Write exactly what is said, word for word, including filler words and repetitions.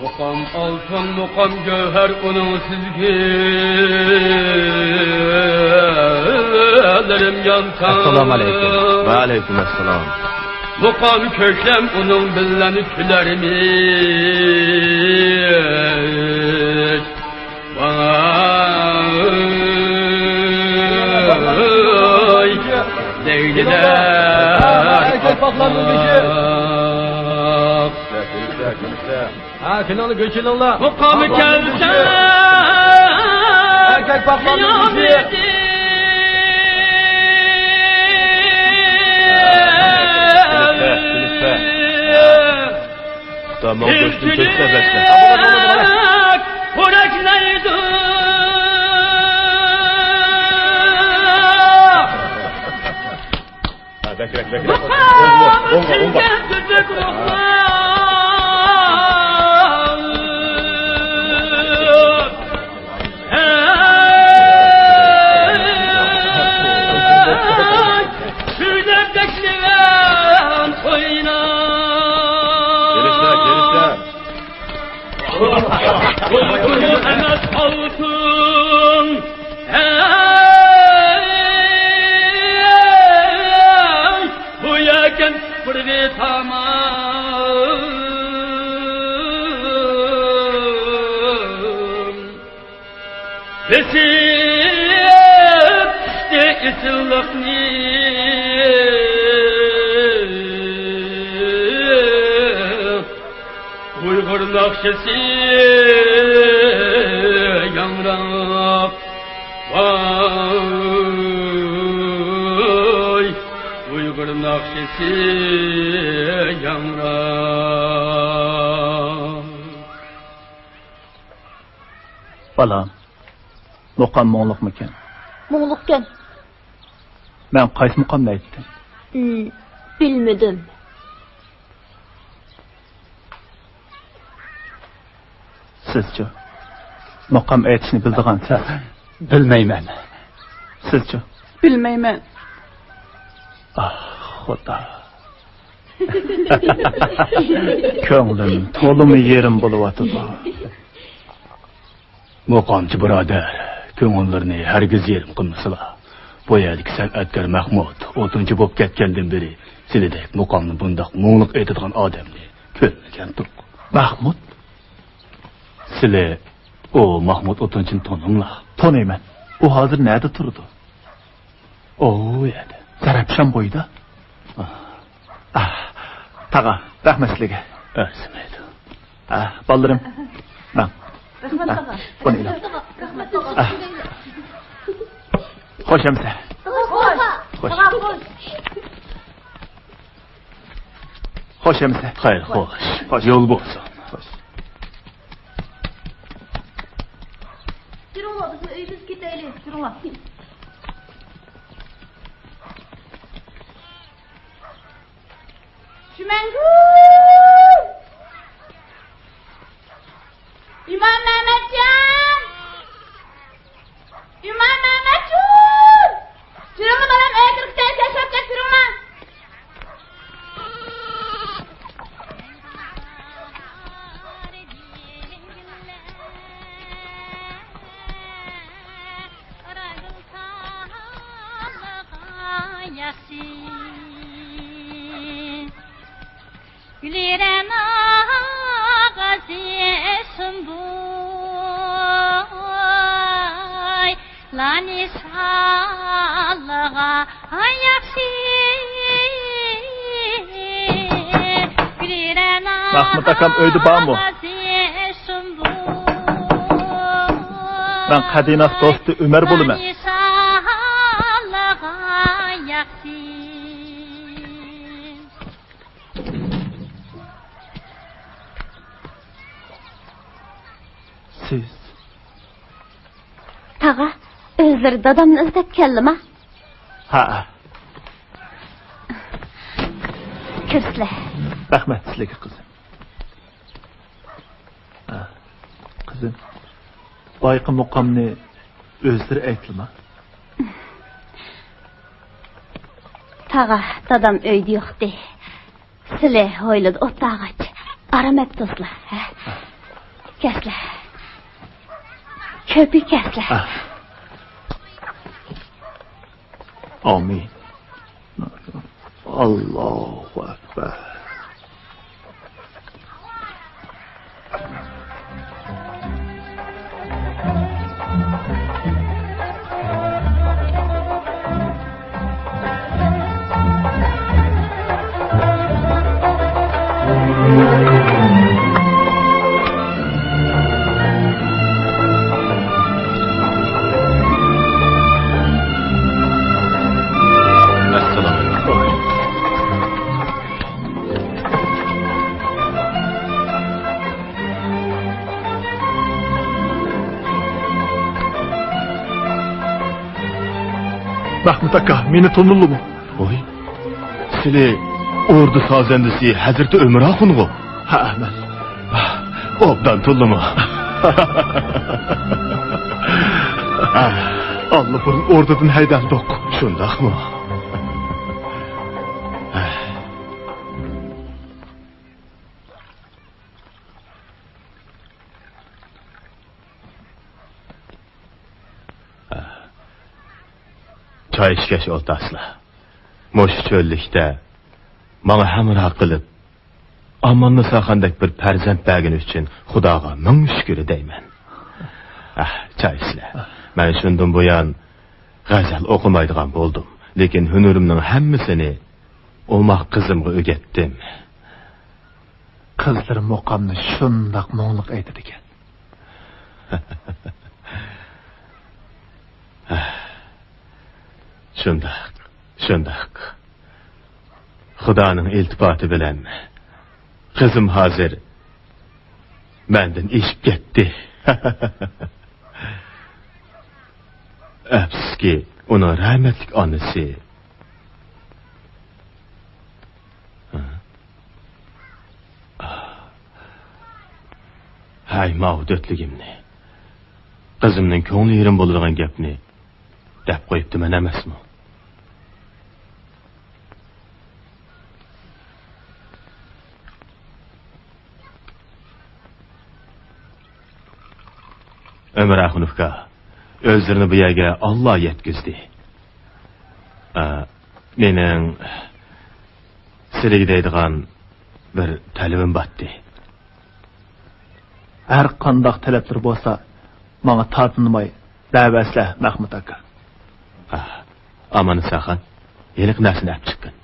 مۇقام ئالتۇن، مۇقام گۆھەر، ئۇنىڭ سۈزگۈلىرىم يانسا. ئەسسالامۇ ئەلەيكۇم. ۋەئەلەيكۇم ئەسسالام. مۇقام كۆكلەم، ئۇنىڭ بىلەن كۈلەرمىش. ۋاي دەيدىلەر. ھە، كېلىڭلار، گۆش ئېلىڭلار. مۇقام كەلسە، ئەركەك پاقلارنىڭ گۆشى. خۇدا ماڭا گۆشتىن كۆرسە بەسلە. پورەكلەيدۇ. ھە، بەكرەك، بەكرەك. ئوڭغا، ئوڭغا، ئوڭغا. كېلىشتە، كېلىشتە. ئۇيقۇمۇ ئەمەس ئالتۇن. ھەي، بۇ يەكەن بىر ۋىتامىن. بېسىپ چۈشتى ئېسىللىقنى. ئۇيغۇر ناخشىسى ياڭراپ، ۋاي، ئۇيغۇر ناخشىسى ياڭراپ. بالام، مۇقام مۇڭلۇقمىكەن؟ مۇڭلۇقكەن. مەن قايسى مۇقامنى ئېيتتىم؟ ئىم، بىلمىدىم. سىزچۇ؟ مۇقام ئېيتىشنى بىلىدىغانسىز؟ بىلمەيمەن. سىزچۇ؟ بىلمەيمەن. ئاھ، خۇدا. كۆڭلۈم تولىمۇ يېرىم بولۇۋاتىدۇ. مۇقامچى بۇرادەر، كۆڭۈللىرىنى ھەرگىز يېرىم قىلمىسىلا. بۇ يەردىكى سەنئەتكار مەھمۇت ئوتۇنچى بولۇپ كەتكەندىن بېرى سىلىدەك مۇقامنى بۇنداق مۇڭلۇق ئېيتىدىغان ئادەمنى كۆرمىگەنتۇق. مەھمۇت؟ سىلى ئۇ مەھمۇت ئوتۇنچىنى تونۇڭلار؟ تونۇيمەن. ئۇ ھازىر نەدە تۇرىدۇ؟ ئۇ يەردە. زەرەپشان بويىدا. ئاھ. ئاھ، تاغا، رەھمەت سىلىگە. ئەرزىمەيدۇ. ئاھ، بالىلىرىم. ماڭ. رەھمەت، تاغا. بۇنى ئېلىڭ. رەھمەت، تاغا. ئاھ. خوش ئەمىسە. خوش. خوش. تاغا، خوش. خوش ئەمىسە. خەير، خوش. خوش. يول بولسۇن. خوش. يۈرۈڭلار، بىزمۇ ئۆيىمىزگە كېتەيلى. يۈرۈڭلار. شۈمەنگۈل! ئىمام مەمەتجان! ئىمام مەمەتجان! تۇرۇڭلار بالام، ئۆيگە كىرىپ كېتەي، تەشرىپاتقا تۇرۇڭلار. ياخشى. گۈلرەنا غازى سۇمبۇل لانى سالغا ياخشى. گۈلرەنا مەھمۇت ئاكام ئۆيدە بارمۇ؟ غازى سۇمبۇل مەن قەدىناس دوستى ئۆمەر بولىمەن. لانى سالغا ياخشى. سىز؟ تاغا، ئۆزلىرى دادامنى ئىزدەپ كەلدىما؟ ھە. كىرسىلە. رەھمەت سىلىگە، قىزىم. ھە. قىزىم، بايىقى مۇقامنى ئۆزلىرى ئېيتتىما؟ تاغا، دادام ئۆيدە يوقتى. سىلى ھويلىدا ئولتۇرغاچ، ئارام ئەپ تۇرسىلا، ھە؟ كەسلە. كۆپى كەسلە. ئامىن. ئاللاھۇ ئەكبەر. مەھمۇت ئاكا، مېنى تونۇدۇڭلارمۇ؟ ۋاي، سىلى ئوردا سازەندىسى ھەزرىتى ئۆمەر ئاخۇنغۇ؟ ھە، مەن. ئوبدان تونۇدۇم. ئاللىبۇرۇن ئوردىدىن ھەيدەلدۇق. شۇنداقمۇ؟ چاي ئىچكەچ ئولتۇرارسىلەر. مۇشۇ چۆللۈكتە ماڭا ھەمراھ قىلىپ، ئاماننىساخاندەك بىر پەرزەنت بەرگىنى ئۈچۈن خۇداغا مىڭ شۈكۈر دەيمەن. ئەھ، چاي ئىچىلە. مەن شۇندىن بۇيان غەزەل ئوقۇمايدىغان بولدۇم. لېكىن ھۈنىرىمنىڭ ھەممىسىنى ئوماق قىزىمغا ئۆگەتتىم. قىزلىرى مۇقامنى شۇنداق مۇڭلۇق ئېيتىدىكەن. شۇنداق، شۇنداق. خۇدانىڭ ئىلتىپاتى بىلەن قىزىم ھازىر مەندىن ئېشىپ كەتتى. ئەپسۇسكى، ئۇنىڭ رەھمەتلىك ئانىسى. ھەي، ماۋۇ دۆتلۈگۈمنى، قىزىمنىڭ كۆڭلى يېرىم بولىدىغان گەپنى دەپ قويۇپتىمەن ئەمەسمۇ؟ ئۆمەر ئاخۇنوف ئاكا، ئۆزلىرىنى بۇ يەرگە ئاللا يەتكۈزدى. ئا، مېنىڭ سىلىگە دەيدىغان بىر تەلىپىم باتتى. ھەر قانداق تەلەپلىرى بولسا، ماڭا تارتىنماي دەۋەرسىلە، مەھمۇت ئاكا. ھا، ئاماننىساخان، ھېلىقى نەرسىنى ئەپ چىققىن.